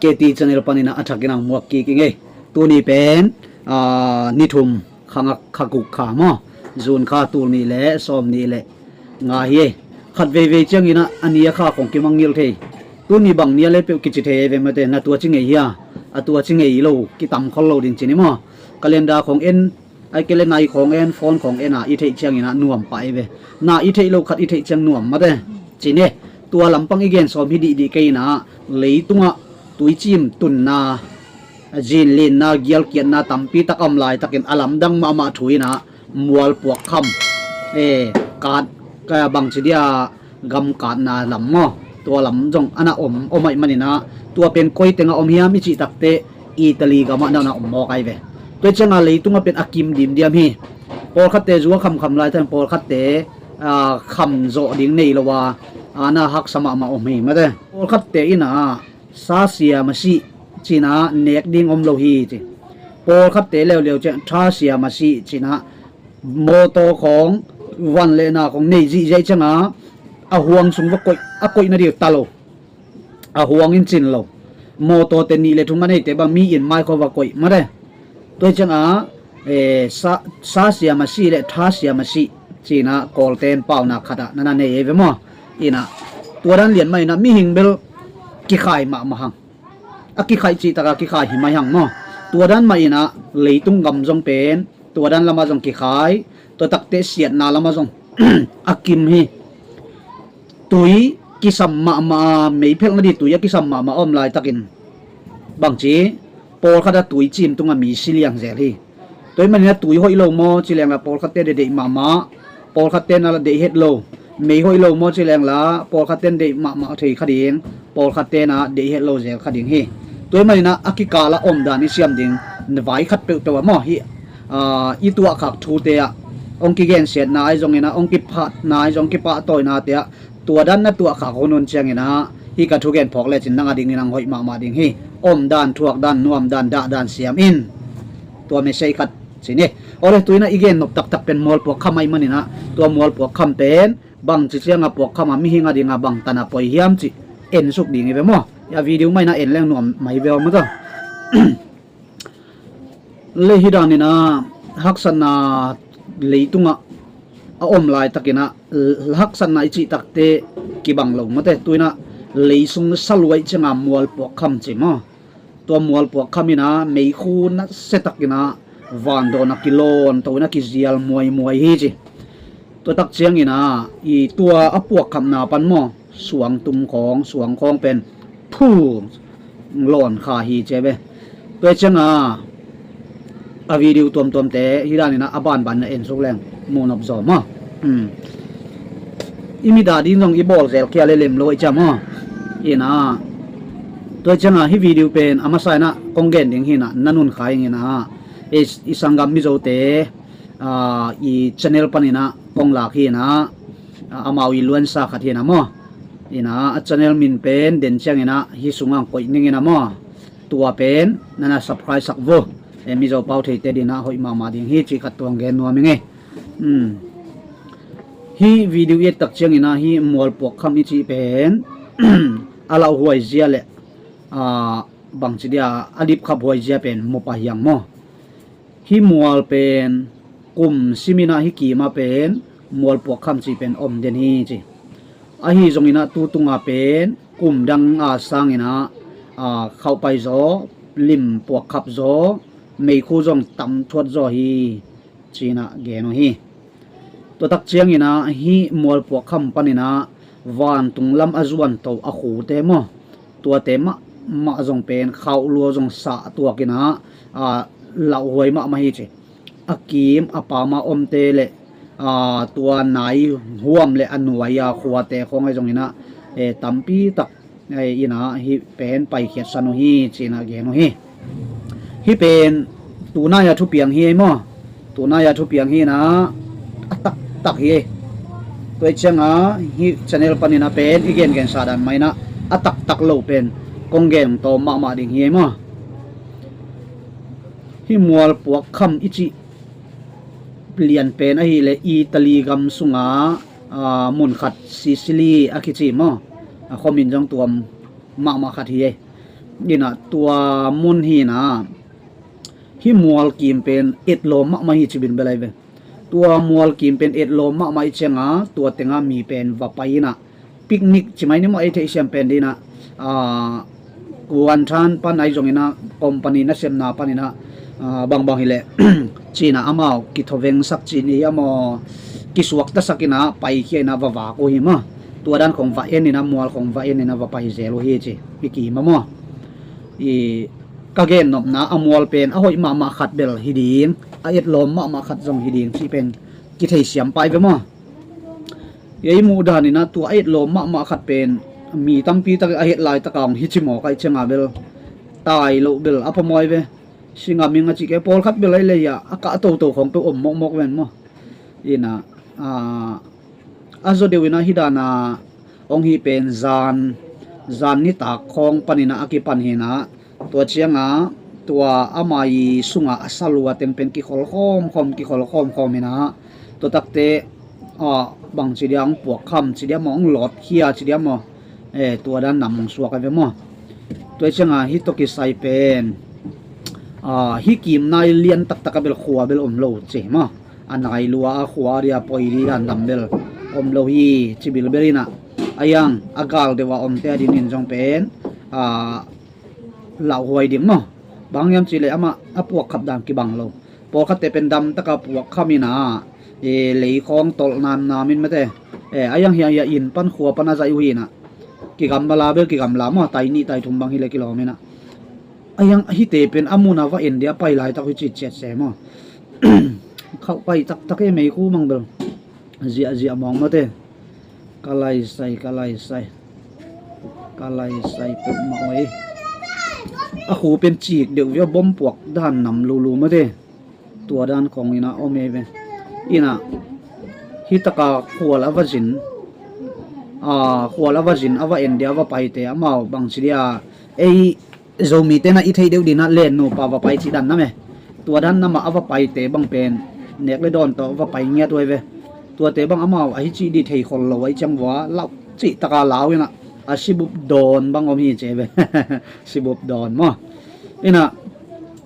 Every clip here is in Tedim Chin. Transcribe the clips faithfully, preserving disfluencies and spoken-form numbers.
K T channel panin a thakin ang muak kik ing ei. Tuni pen, ah, ni thum kha nga kha guk kha maw. June kha tul nih le sawm nih le nga hi ei. Khat veivei ciangin a, a ni a kha khong kimangngilh thei. Tuni bang ni a le peuh kici thei ei ve mate, na tua ci ngei hia? A tua ci ngei lo, kitam khol lo ding ci ni maw. Calendar khong en, ai kei le nai khong en, phone khong en a i theih ciangin a nuam pah ei ve. Na i theih lo khat i theih ciang nuam mate. Ci ni, tua lampang i gen sawm hi dihdih kei in a, leitungah tuicim tunna, zinlinna, gialkiatna tampi tak a om laitakin a lamdang mahmah thu in a, mualpuak kham, eh, kat, ka bangci dia, gam katna lam maw, tua lam zong a na om, om ahih manin a, tua pen koi tengah om hiam i cih takteh Italy gamah na na om mawk ai ve. Tua ciangin a leitungah pen a kim dimdiam hi. Pawlkhatte zu a khamkham laitakin pawlkhatte, ah, kham zawh ding nei lo a, a na haksa mahmah om hi mate. Pawlkhatte in a, sa siam a sih ci-in a nek ding om lo hi ci. Pawlkhatte leuleu ciang tha siam a sih ci-in a, mawtaw khong, van le na khong nei zihziah ciangin a, a huang sung va koih, a koih nading ta lo. A huang in cin lo. Mawtawte nih le thum a neite bang mi in mai khong va koih mate. Tua ciangin a, eh, sa, sa siam a sih le tha siam a sih ci-in a Kawlte'n paunak khat a na na nei ei ve maw. In a, tua dan lian mah in a mihing bel kikhai mahmah hang. A kikhai cih tak a kikhai hi mai hang maw. Tua dan mah in a leitung gam zong pen, tua dan lamah zong kikhai, tua takteh siatna lamah zong a kim hi. Tui kisam mahmah a, meiphelh nading tui a kisam mahmah a om laitakin, bangci, pawlkhat a tuicim tungah mi si liang zel hi. Tua ahih manin a tui hoih lo maw ci leng la pawlkhatte'n deih mahmah, pawlkhatte'n a deih het lo. Mei hoih lo maw ci leng la pawlkhatte'n deih mahmah thei kha ding, pawlkhatte'n a deih het lo zel kha ding hi. Tua ahih manin a, a kikal a om dan i siam ding vai khat peuhpeuh a maw hi, ah, i tuahkhak thute ah, hong kigensiatna ahi zongin a, hong kiphatna ahi zong, kipahtawinate ah, tua dan na tuahkhak hunhun ciangin a, hih ka thugen phawk lecin nang a dingin ang hoih mahmah ding hi. Om dan, thuak dan, nuam dan, dah dan siam in. Tua message khat ci ni. Awle, tu-in a i gen nop taktak pen mualpuak kham ahih manin a, tua mualpuak kham pen bangci ciang a puak kham a mihing a ding a bang tan a poi hiam cih en suk ding hi ve maw. A video mah in a en leng nuam mai ve aw mate. Le hi danin a haksatna leitungah a om laitakin a, haksatna i cih takteh kibang lo mate. Tu-in a leisung saluai ciang a mualpuak kham ci maw. Tua mualpuak kham in a meikhu nasia takin a vandawn a kilawn to in a kizial muaimuai hi ci. Tua tak ciangin a, i tua a puak khamna pan maw, suang tum khawng, suang khawng pen phu lawn kha hi ci ve. Tua ciang a, a video tuamtuamte hi danin a, a banban na en suk leng mu nop zaw maw. Hmm. I mit a ding zong i bawl zel khia le lem lo i ci maw. In a, tua ciang a, hih video pen a masa in a kong gen ding hi in a, na nun kha ing in a, i, i sanggam Mizote, ah, i channel panin a kong lak hi in a, ah, amau i luansa khat hi in a maw. In a, a channel min pen den ciangin a hih sungah koih ning in a maw. Tua pen na na subscribe sak vo. Eh, Mizo pau theite ding a hoih mahmah ding hi cih khat tuang gen nuam ing ei. Hmm. Hih video i et tak ciangin a hih mualpuak kham i cih pen a lauhuai zia le, ah, bangci dia a dipkhap huai zia pen mu pah hi hang maw. Hih mual pen kum simin a hih kim a pen mualpuak kham cih pen om den hi ci. Ahi zongin a tu tung a pen kum dang a sangin a, ah, khauhpai zaw, lim puak khap zaw, meikhu zong tam thuat zaw hi ci-in a gen uh hi. Tua tak ciangin a hih mualpuak kham panin a vantung lam a zuan to a khute maw, tuate mahmah zong pen khauh lua zong sah tuakin a, ah, lauhuai mahmah hi ci. A kim a pam a omte le, ah, tua nai huam le a nuai a khuate khawng ahi zongin a, eh, tampi tak, eh, in a hih pen paikhiat san uh hi ci-in a gen uh hi. Hih pen tunai a thupiang hi ei maw. Tunai a thupiang hi in a, a taktak hi ei. Tua ciang a hih channel panin a pen i gengensa dan mah in a, a taktak lo pen kong gen tawm mahmah ding hi ei maw. Hih mualpuak kham i cih lian pen ahih leh Italy gam sunga, ah, mun khat Sicily a kici maw, a khuamin zong tuam mahmah khat hi ei. Ina tua mun hi na, hi mual kim pen etlawm mahmah hi ci bilbel ai ve. Tua mual kim pen etlawm mahmah i cianga tua tenga mi pen va pai ina, picnic ci mai ni maw, ei theihsiam pen dina, kuanthan pan ai zongina, company nasepna panina, bangbang hileh cina amau kithovengsak cini hi a maw, kisuaktasak ina paikhia ina va vak uh hi maw. Tua dan khong va en ina, mual khong va en ina va pai zel uh hi ci i kima maw. I ka gennopna a mual pen a hoih mahmah khat bel hi ding, a etlawm mahmah khat zong hi ding cih pen kitheisiam pai ve maw. I muh daninah tua a etlawm mahmah khat pen mi tampi tak a het laitaka hong hi ci mawk ai cianga bel tai loh bel a phamawh ai ve. Singam ing a cih kei, pawlkhat bel ai lei ah a kah toto khawng peuh om mawkmawk ven maw. Ina a zaw deuh ina hi dana hong hi pen zan zan nitak khawng panina a kipan hina, tua cianga tua ama i sunga a salua teng pen kikhol khawmkhawm kikhol khawmkhawm hina, tua takte bangci dia hong puak kham ci dia maw, hong lawtkhia ci dia maw, tua dan nam hong suak a ve maw. Tua cianga hi tawh kisai pen hi kimna i lian taktak a bel khua bel om lo ci maw. A nai lua a khua dia poi di dan dam bel om lo hi ci bilbel ina, a iang a gal deuh a omte a dingin zong pen lauhuai ding maw. Bang hiam cihleh amah a puak khap dan kibang lo. Pawlkhatte pen damtaka puak kham ina, lei khawng tolh namnam in mate, a iang hiang hiang inn pan khua pan a zaih uh hina, kigamla bel kigamla maw, tai nih tai thum bang hileh kilawm ina, a iang hite pen a muna va en dia pai laitak uh hi citciat se maw. Khauh pai taktak e, meikhu mang bel ziahziah mawng mate. Ka laisai, ka laisai, ka laisai peuhmah uh ei. A khu pen cik deuh via bom puak dan nam lulu mate. Tua dan khawng ina om ei ve. Ina hitaka khual a va zin, khual a va zin a va en dia a va paite amau bangci dia ei Zomite na i theih deuh dinah len nupa va pai cih dan nam e. Tua dan namah a va paite bang pen nek le dawn tawh va pai ngiat uh ai ve. Tuate bang amau ahi cih di thei khol lo ai ciang vua lauh cihtaka lau inah a sibup dawn bang om hi ci ai ve. Sibup dawn maw. Inah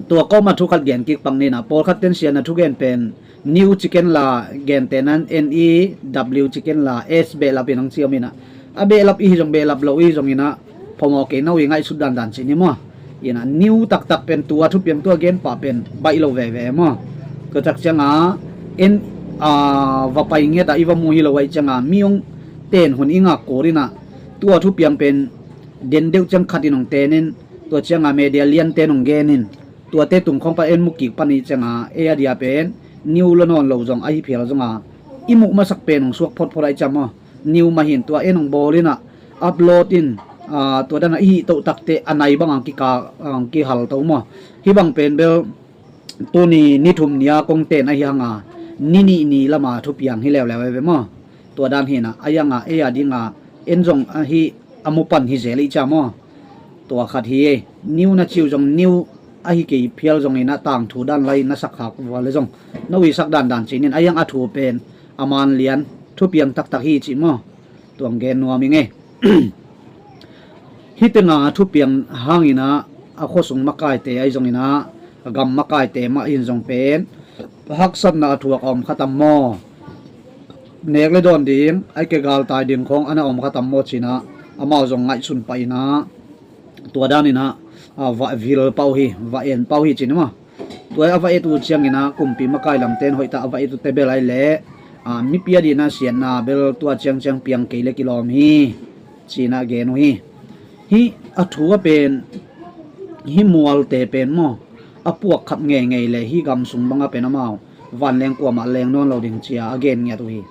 tua kawma thu khat gen kik pak ninah, pawlkhat ten sian a thugen pen New ci ken la, gentehna N E W ci ken la, S behlap in hong ci om inah, a behlap ihi zong behlap lo ihi zong inah phamawh kei no i ngaihsut dandan ci ni maw. Inah new taktak pen tua thupiang tua genpah pen baih lo veve maw. Tua tak cianga en va pai ngiatah i va mu hi lo aih cianga mi hong ten hun i ngak kul inah tua thupiang pen den deuh ciang khat in hong tenin, tua cianga media lianten hong genin, tuate tung khawng pan en mu kik pan i cianga ei a dia pen new lo nawn lo zong ahi phial zonga i muh masak pen hong suak photphot aih ciang maw. New mah hin tua en hong bawl inah upload in, tua dana i hih toh takte a nai bang ang kika ang kihal to maw. Hih bang pen bel tuni ni thum nia kong ten ahi hanga ni nih ni lama thupiang hi leuleu ai ve maw. Tua dan hinah a ianga ei a dinga en zong ahi a mu pan hi zel ih cia maw. Tua khat hi ei. New na ciu zong new ahi kei phial zong inah tangthu dan lai na sak khak vua le zong na uisak dandan cinin a iang a thu pen a man lian thupiang taktak hi cih maw. Tuang gen nuam i ngei. Hitenga thupiang hanginah a khuasung makaite ahi zonginah a gam makaite mah in zong pen haksatna a thuak a om khatam maw. Nek le dawn ding ai ke galtai ding khawng ana om khatam maw cinah amau zong ngaihsun pah inah tua daninah va vil pah uh hi, va en pah uh hi cin maw. Tua a va et uh cianginah kumpi makai lamten hoihta a va et uh te bel ai leh mipi a dinah siatna bel tua ciangciang piang kei le kilawm hi. Cinah gen uh hi. Hih a thu a pen hih mualte pen maw a puak khap ngeingei le hih gam sung banga pen amau vanleng kuamah leng nawn lo ding cia a gen ngiat uh hi.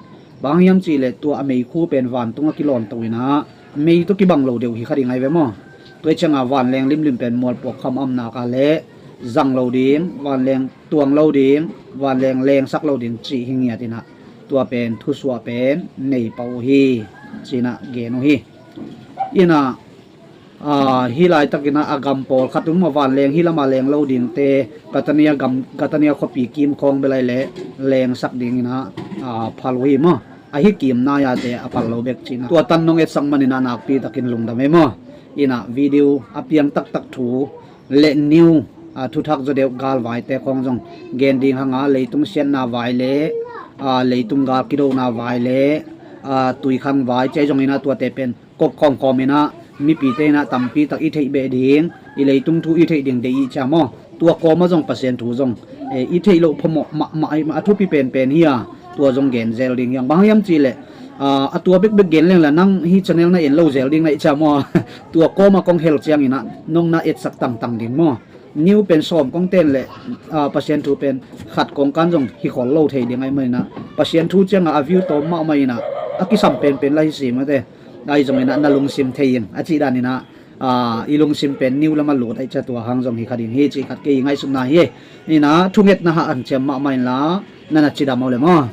Bang hiam cihleh tua a meikhu pen vantung a kilawn to inah mei tawh kibang lo deuh hi kha ding ai ve maw. Tua i cianga vanleng limlim pen mualpuak kham a omnaka le zang lo ding, vanleng tuang lo ding, vanleng lengsak lo ding cih hi ngiat inah tua pen thusuah pen nei pah uh hi. Cinah gen uh hi. Inah hih laitakinah a gam pawlkhat un maw vanleng hih lama leng lo dingte Katania gam Katania khuapi kim khawng bel ai leh lengsak dinginah phal uh hi maw. Ahi kim naiate a phal lo bek cinah tua tan nong etsak maninah nakpitakin lungdam ei maw. Ina video a piang taktak thu le new, a, thuthak zaw deuh galvaite khawng zong gen ding hanga, leitung siatna vai le, a, leitung gal kidona vai le, a, tuikhang vai, cei zong ina tuate pen kop khawmkhawm ina mipite ina tampi tak i theih beh ding, i leitung thu i theih ding deih i cia maw? Tua kawma zong Pasian thu zong, eh, i theih loh phamawh mahmah, a thupi penpen hi a, tua zong gen zel ding hiang. Bang hiam cihleh, ah, a tua bekbek gen leng la nang hi channel na en lo zel ding na i cia maw? Tua kawma kong hel ciang ina nong na etsak tangtang ding maw? New pen sawm kong ten le, ah, Pasian thu pen khat kong kan zong hi khol lo thei ding ai maw ina, Pasian thu cianga a view tawm mahmah ina a kisam penpen la hi si mate. Ai zong ina na lungsim thei in a cih dan ina, ah, i lungsim pen new lama lut ai cia tua hang zong hi kha ding hi cih khat kei ngaihsutna hi. Ina thungetna ha an ciam mahmah inla na na cidam au le maw?